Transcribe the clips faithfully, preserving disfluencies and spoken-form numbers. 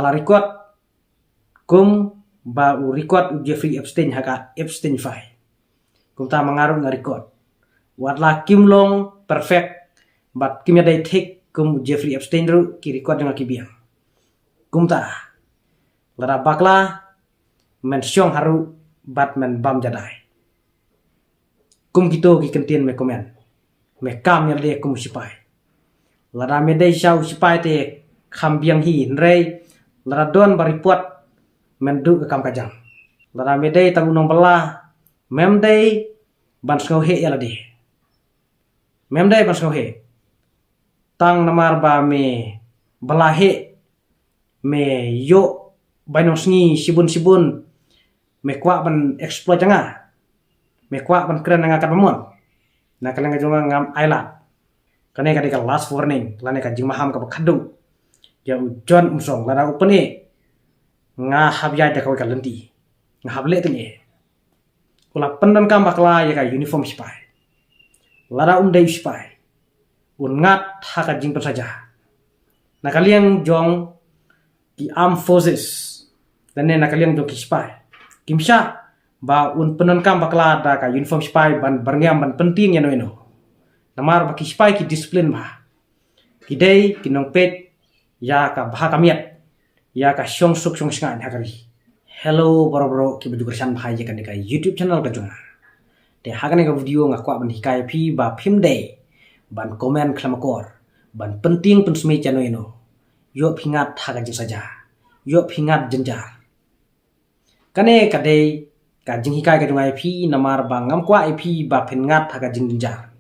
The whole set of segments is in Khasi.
la record kum ba u record u Jeffrey Epstein ha ka Epstein file. Kumta ma nga ruh nga record. Wat la kim long perfect bad kim ïadei thik kum u Jeffrey Epstein ruh ki record jong nga ki biang. Kumta lada bakla men shong haruh bad men bam jadai. Kum kito ki kyntien me comment. Me kam ïalade kum u sipai. Lada me dei sha u sipai te kham biang hi, hynrei lada don ba report men duh ka kam ka jam. Lada me dei tang u nongbylla, mem dei ban sngewheh ïalade. Mem dei ban sngewheh. Tang namar ba me bylla heh, me ïoh bai nongsngi shibun shibun, me kwah ban exploit ïa nga, me kwah ban kren ïa nga katba mon. Na ka liang ka jong nga ngam ailad. Kane ka dei ka last warning lane ka jingmaham kaba khadduh ïa u John Umsong. Lada u pyneh, nga hap ïaid da kawei ka lynti, nga hap leh tyngeh. U la pyndonkam bakla ïa ka uniform sipai. Lada um dei u sipai, un ngat ha ka jingpynsaja. Na ka liang jong ki armed forces lane na ka liang jong ki sipai, kim shah ba un pyndonkam bakla da ka uniform sipai ban byrngem ban pyntieng ïano ïano. Namar ba ki sipai ki discipline bha, ki dei ki nongpeit ïa ka bha ka miat, ïa ka shong suk shong shngaiñ ha ka ri. Hello baroh baroh kiba ju kyrshan bha ïa kane ka YouTube channel ka jong nga. Te ha kane ka video nga kwah ban hikai ïa phi ba phim dei ban comment khlem akor, ban pyntieng pynsmit ïano ïano. Ïoh phi ngat ha ka jingsaja, ïoh phi ngat jynjar. Kane ka dei ka jinghikai ka jong nga ïa phi namar ba ngam kwah ïa phi ba phin ngat ha ka jingjynjar.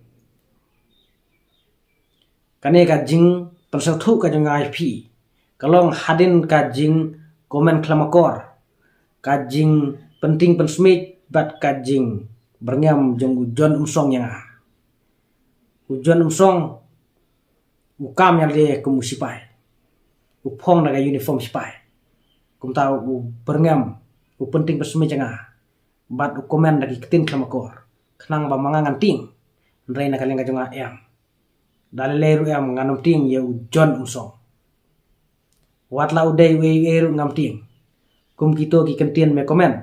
Kane ka jingpynsngewthuh ka jong nga ïa phi ka long hadien ka jingcomment khlem akor, ka jingpyntieng pynsmit bad ka jingbyrngem jong u John Umsong ïa nga. U John Umsong u kam ïalade kum u sipai, u phong da ka uniform sipai. Kumta u byrngem, u pyntieng pynsmit ïa nga bad u comment da ki ktien khlem akor, khnang ba ma nga ngan tieng. Hynrei na ka liang ka jong nga em, da lei lei ruh em, ngan ym tieng ïa u John Umsong. Wat la u dei uei uei ruh ngam tieng. Kum kito ki kyntien me comment,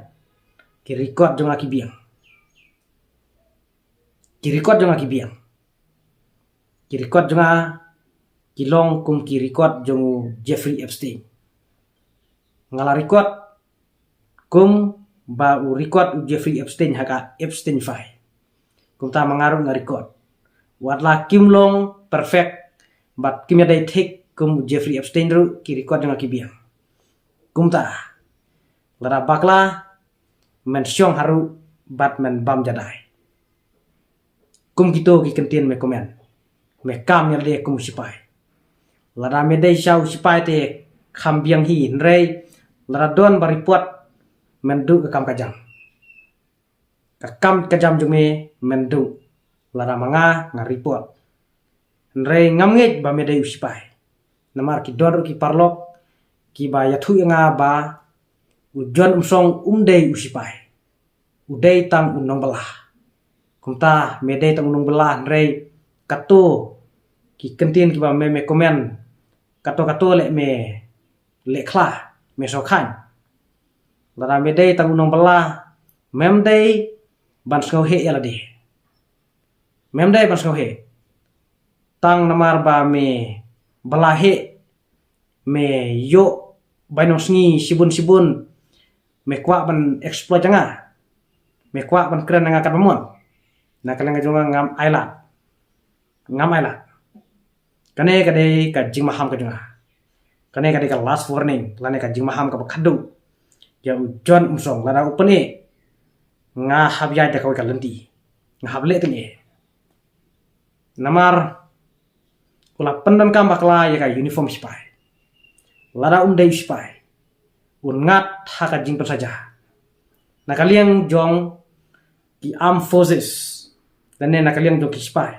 ki record jong nga ki biang. Ki record jong nga ki biang. Ki record jong nga ki long kum ki record jong u Jeffrey Epstein. Nga la record kum ba u record u Jeffrey Epstein ha ka Epstein file. Kumta ma nga ruh nga record. Wat la kim long perfect bad kim ïadei thik kum u Jeffrey Epstein ruh, ki record jong nga ki biang. Kumta lada bakla men shong haruh bad men bam jadai. Kum kito ki kyntien me comment, me kam ïalade kum u sipai. Lada me dei sha u sipai te kham biang hi, hynrei lada don ba report men duh ka kam ka jam. Ka kam ka jam jong me men duh lada ma nga nga report. Hynrei ngam ngeit ba me dei u sipai, namar ki don ruh ki paralok kiba ïathuh ïa nga ba u John Umsong um dei u sipai, u dei tang u nongbylla. Kumta me dei tang u nongbylla, hynrei kato ki kyntien kiba me me comment, kato kato leh me leh khla, me sngewkhan. Lada me dei tang u nongbylla, mem dei ban sngewheh ïalade. Mem dei ban sngewheh. Tang namar ba me bylla heh, me ïoh bai nongsngi shibun shibun, me kwah ban exploit ïa nga, me kwah ban kren ïa nga katba mon. Na ka liang ka jong nga ngam ailad. Ngam ailad. Kane ka dei ka jingmaham ka jong nga. Kane ka dei ka last warning lane ka jingmaham kaba khadduh ïa u John Umsong. Lada u pyneh, nga hap ïaid da kawei ka lynti, nga hap leh tyngeh. Namar u la pyndonkam bakla ïa ka uniform sipai. Lada um dei u sipai, un ngat ha ka jingpynsaja. Na ka liang jong ki armed forces lane na ka liang jong ki sipai,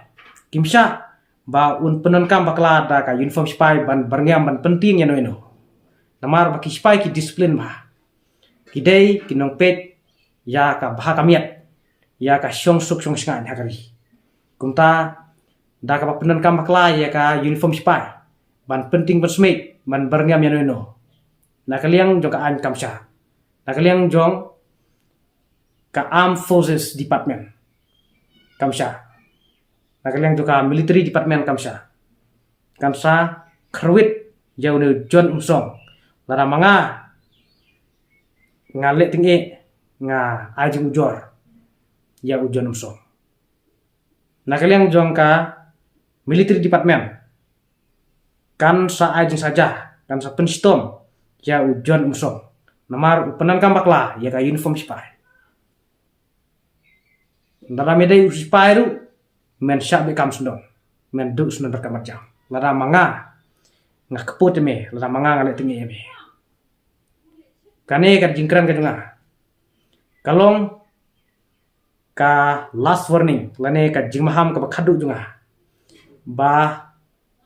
kim shah ba un pyndonkam bakla da ka uniform sipai ban byrngem ban pyntieng ïano ïano. Namar ba ki sipai ki discipline bha, ki dei ki nongpeit ïa ka bha ka miat, ïa ka shong suk shong shngaiñ ha ka ri. Kumta da kaba pyndonkam bakla ïa ka uniform sipai ban pyntieng pynsmit, ban byrngem ïano ïano, Na ka liang jong ka aiñ kam shah. Na ka liang jong ka Armed Forces Department kam shah. Na ka liang jong ka Military Department kam shah. Kan sa kyrwit ïa une u John Umsong. Lada ma nga, nga leh tyngeh, nga ai jingujor ïa u John Umsong. Na ka liang jong ka Military Department kan sa ai jingsaja, kan sa pynshitom ïa u John Umsong. Namar u pyndonkam bakla ïa ka uniform sipai. Lada me dei u sipai ruh, men shah beh kam syndon, men duh syndon bad ka marjan. Lada ma nga, nga kput ïa me, lada ma nga, nga leh tyngeh ïa me. Kane ka jingkren ka jong nga ka long ka last warning lane ka jingmaham kaba khadduh jong nga, ba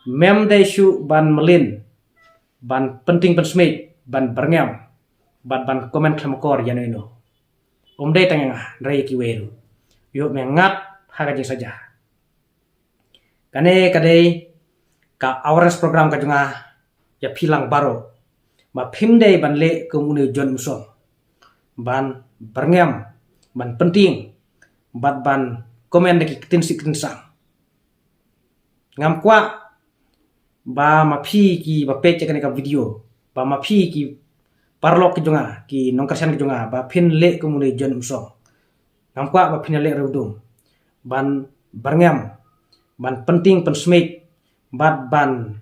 mem dei shuh ban mlien, ban pynting pynsmit, ban byrngem, bad ban comment khlem akor ïa no ïa no. Um dei tang ïa nga, hynrei ïa kiwei ruh. Ïoh me ngat ha ka jingsaja. Kane ka dei ka awareness program ka jong nga ïa phi lang baroh, ba phim dei ban leh kum une u John Umsong, ban byrngem, ban pynting, bad ban comment da ki ktien sih ktien sang. Ngam kwah ba ma phi kiba peit ïa kane ka video, ba ma phi ki paralok ki jong nga, ki nongkyrshan ki jong nga, ba phin leh kum une u John Umsong. Ngam kwah ba phin ïaleh riewdum ban byrngem, ban pynting pynsmit, bad ban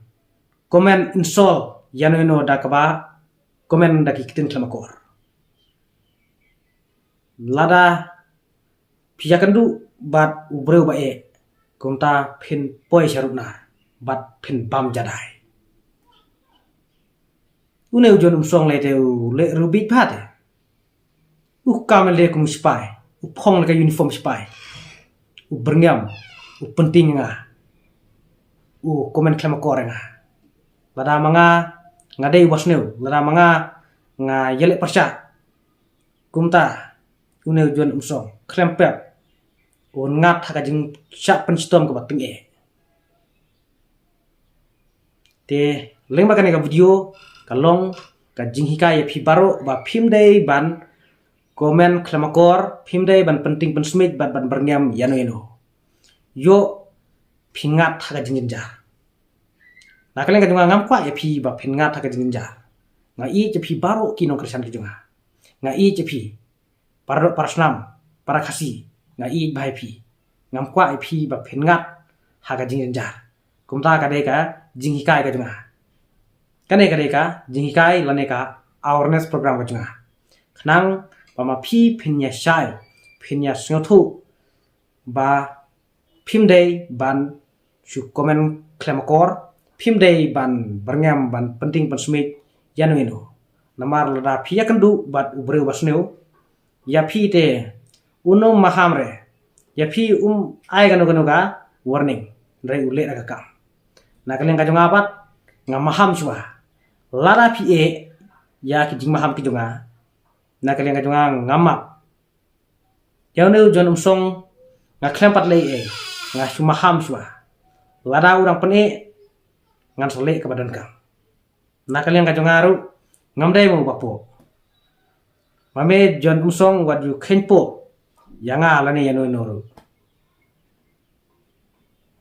comment insult ïa no ïa no da kaba comment da ki ktien khlem akor. Lada phi ïakynduh bad u briew ba eh, kumta phin poi sha ruh nar bad phin bam jadai. Une u John Umsong lei te u leh riewbit bha te. U kam lei kum u sipai, u phong lei ka uniform sipai, u byrngem, u pynting ïa nga, u comment khlem akor ïa nga. Lada ma nga, nga dei uba sniew, lada ma nga, nga ïaleh pyrshah, kumta une u John Umsong khlem pep un ngat ha ka jingshah pynshitom kaba tyngeh. Te lyngba kane ka video ka long ka jinghikai ïa phi baroh ba phim dei ban comment khlem akor, phim dei ban pynting pynsmit bad ban byrngem ïa no ïa no. Ïoh phi ngat ha ka jingjynjar. Na ka liang ka jong nga ngam kwah ïa phi ba phin ngat ha ka jingjynjar. Nga ïeit ïa phi baroh ki nongkyrshan ki jong nga. Nga ïeit ïa phi, para doh para snam, para Khasi, nga ïeit bha ïa phi. Ngam kwah ïa phi ba phin ngat ha ka jingjynjar. Kumta ka dei ka jinghikai ka jong nga. Kane ka dei ka jinghikai lane ka awareness program ka jong nga, khnang ba ma phi phin ïa shai, phin ïa sngewthuh ba phim dei ban shu comment khlem akor, phim dei ban byrngem ban pynting pynsmit ïa no ïa no. Namar lada phi ïakynduh bad u briew ba sniew, ïa phi te un ym maham re, ïa phi um ai kano kano ka warning, hynrei u leh da ka kam. Na ka liang ka jong nga pat nga maham shuwa. Lada phi eh ïa ki jingmaham ki jong nga, na ka liang ka jong nga ngam map. Ïa une u John Umsong nga khlem pat leh ei ei, nga shu maham shuwa. Lada u dang pyneh, ngan sa leh kaba donkam. Na ka liang ka jong nga ruh ngam dei mo uba poh. Ma me John Umsong, wat ju kheiñ poh ïa nga lane ïa no ïa no ruh.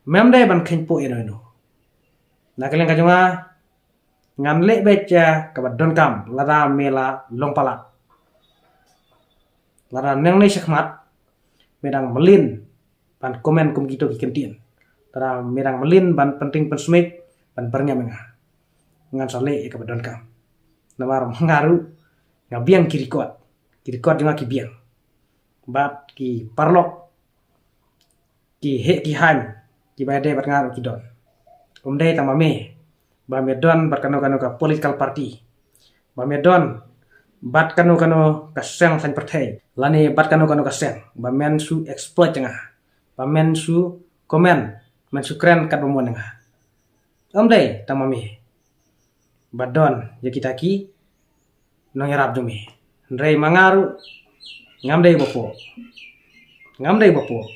Mem dei ban kheiñ poh ïa no ïa no. Na ka liang ka jong nga ngan leh beit ïa kaba donkam lada me la long palat. Lada nangne shakhmat me dang mlien ban comment kum kito ki kyntien, lada me dang mlien ban pynting pynsmit ban byrngem ïa nga, ngan sa leh ïa kaba donkam. Namar ma nga ruh nga biang ki record, ki record jong nga ki biang. Bad ki paralok, ki heh ki haiñ kiba ïadei bad nga ruh ki don. Um dei tang ma me ba me don bad kano kano ka political party, ba me don bad kano kano ka seng saiñ pyrthei, lane bad kano kano ka seng ba men shu exploit ïa nga, ba men shu comment, men shu kren katba mon ïa nga. Um dei tang ma me ba don ïa kita ki nongïarap jong me. Hynrei ma nga ruh ngam dei uba poh. Ngam dei uba poh.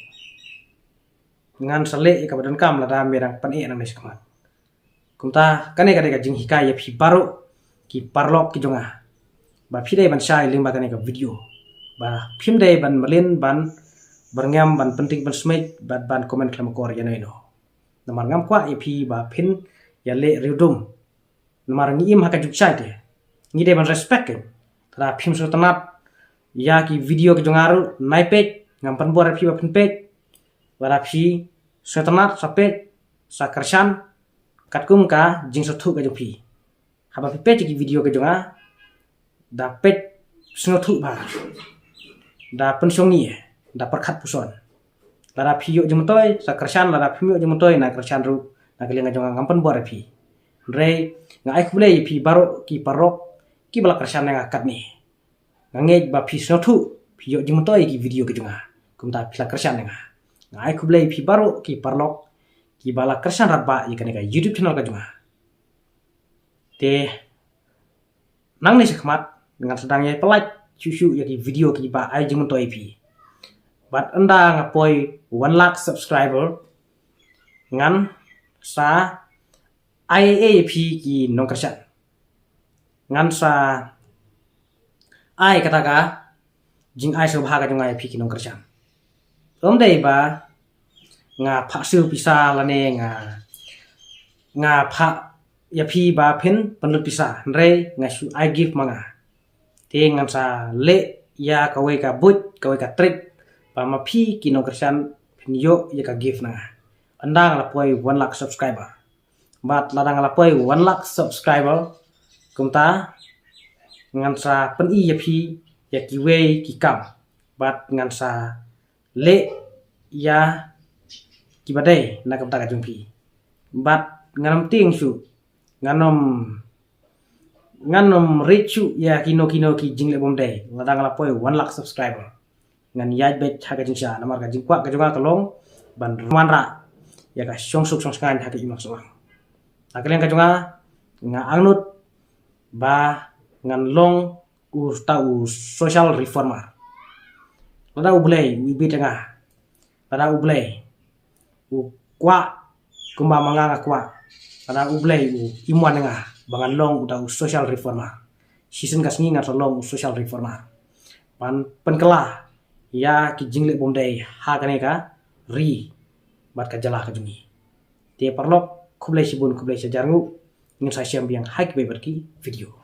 Ngan sa leh ïa kaba donkam lada me dang pyneh nangne shakhmat. Kumta kane ka dei ka jinghikai ïa phi baroh ki paralok ki jong nga, ba phi dei ban shai lyngba kane ka video, ba phim dei ban mlien, ban byrngem, ban pynting pynsmit, ban, ban comment khlem akor ïano ïano. Namar ngam kwah ïa phi ba phin ïaleh riewdum. Namar ngi im ha ka juk shai te, ngi dei ban respect. Lada phim sngewtynnat ïa ki video ki jong nga ruh, nai peit, ngam pynbor ïa phi ba phin peit. Lada phi sngewtynnat, sa peit, sa kyrshan katkum ka jingsngewthuh ka jong phi. Haba phi peit ïa ki video ki jong nga, da peit sngewthuh bha, da pynshong ïa, da pyrkhat puson. Lada phi ïoh jingmyntoi, sa kyrshan, lada phim ïoh jingmyntoi, na kyrshan ruh, na ka liang ka jong nga ngam pynbor ïa phi. Hynrei nga ai khublei ïa phi baroh ki paralok kiba la kyrshan ïa nga katne. Nga ngeit ba phi sngewthuh, phi ïoh jingmyntoi ïa ki video ki jong nga, kumta phi la kyrshan ïa nga. Nga ai khublei ïa phi baroh ki paralok kiba la kyrshan radbah ïa kane ka YouTube channel ka jong nga. Te nangne shakhmat ngan sa dang ïai pynlait shuh shuh ïa ki video kiba ai jingmyntoi ïa phi. Bad ynda nga poi one lakh subscriber, ngan sa ai ei ei ïa phi ki nongkyrshan. Ngan sa ai kata ka jingai sngewbha ka jong nga ïa phi ki nongkyrshan. Ym dei ba nga phah siew pisa lane nga, nga phah ïa phi ba phin pynlut pisa, hynrei nga shu ai gift ma nga. Te ngan sa leh ïa kawei ka buit, kawei ka trick, ba ma phi ki nongkyrshan phin ïoh ïa ka gift na nga ynda nga la poi one lakh subscriber. Bad lada nga la poi one lakh subscriber, kumta ngan sa pyni ïa phi ïa kiwei ki kam. Bad ngan sa leh ïa kiba dei na ka bynta ka jong phi. Bad ngan ym tieng shuh, ngan ym, ngan ym rit shuh ïa kino kino ki jingleh bymdei lada nga la poi one lakh subscriber. Ngan ïaid beit ha ka jingshisha, namar ka jingkwah ka jong nga ka long ban wanrah ïa ka shongsuk shongshngaiñ ha ka imlang sahlang. Na ka liang ka jong nga, nga angnud ba ngan long uta u social reformer. Lada U Blei u ibit ïa nga, lada U Blei u kwah kumba ma nga nga kwah, lada U Blei u im wan ïa nga ba ngan long uta u social reformer, shisien ka sngi ngan sa long u social reformer ban pynkylla ïa ki jingleh bymdei ha kane ka ri bad ka jylla ka jong ngi. Te paralok, khublei shibun, khublei shihajar nguh. Ngin sa ïashem biang ha kiwei pat ki video.